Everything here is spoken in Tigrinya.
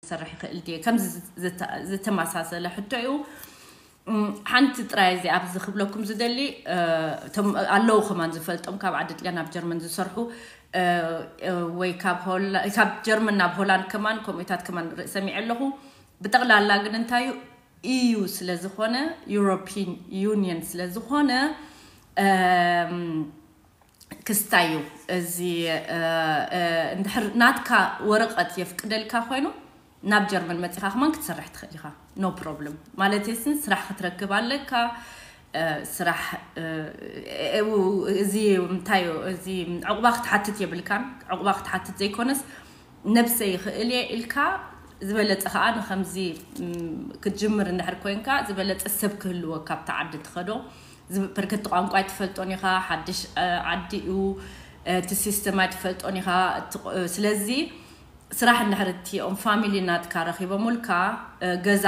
ክሰርሕ ይኽእል ድየ? ከምዚ ዝተመሳሰለ ሕቶ እዩ። ሓንቲ ጥራይ እዚ ኣብዚ ክብለኩም ዝደሊ፣ ኣለዉ ከማን ዝፈልጦም ካብ ዓዲ ጥልያን ኣብ ጀርመን ዝሰርሑ፣ ወይ ካብ ጀርመን ናብ ሆላንድ ከማን ከምኡታት ከማን ርኢ ሰሚዐ ኣለኹ። ብጠቕላላ ግን እንታዩ፣ ኢዩ ስለ ዝኾነ፣ ዩሮፒን ዩኒየን ስለ ዝኾነ፣ ክስታይ እዩ። እዚ እንድሕር ናትካ ወረቐት የፍቅደልካ ኮይኑ፣ ናብ ጀርመን መፂኻ ከማን ክትሰርሕ ትኽእል ኢኻ። ኖ ፕሮብለም ማለት ስን ስራሕ ክትረክብ ኣለካ። ስራሕ እዚ እንታይ እዩ፣ እዚ ዕቑባ ክትሓትት የብልካን። ዕቑባ ክትሓትት ዘይኮነስ፣ ነብሰ ይኽእል እየ ኢልካ ዝበለፀ ከዓ ንከምዚ ክትጅምር እንድሕር ኮይንካ ዝበለፀ ሰብ ክህልወካ ኣብቲ ዓዲ ትኸዶ። በርከቲ ቋንቋ ኣይትፈልጦን ኢኻ፣ ሓድሽ ዓዲ እዩ፣ እቲ ሲስተም ኣይትፈልጦን ኢኻ። ስለዚ ስራሕ እንድሕር እቲኦም ፋሚሊ ናትካ ረኪቦምልካ፣ ገዛ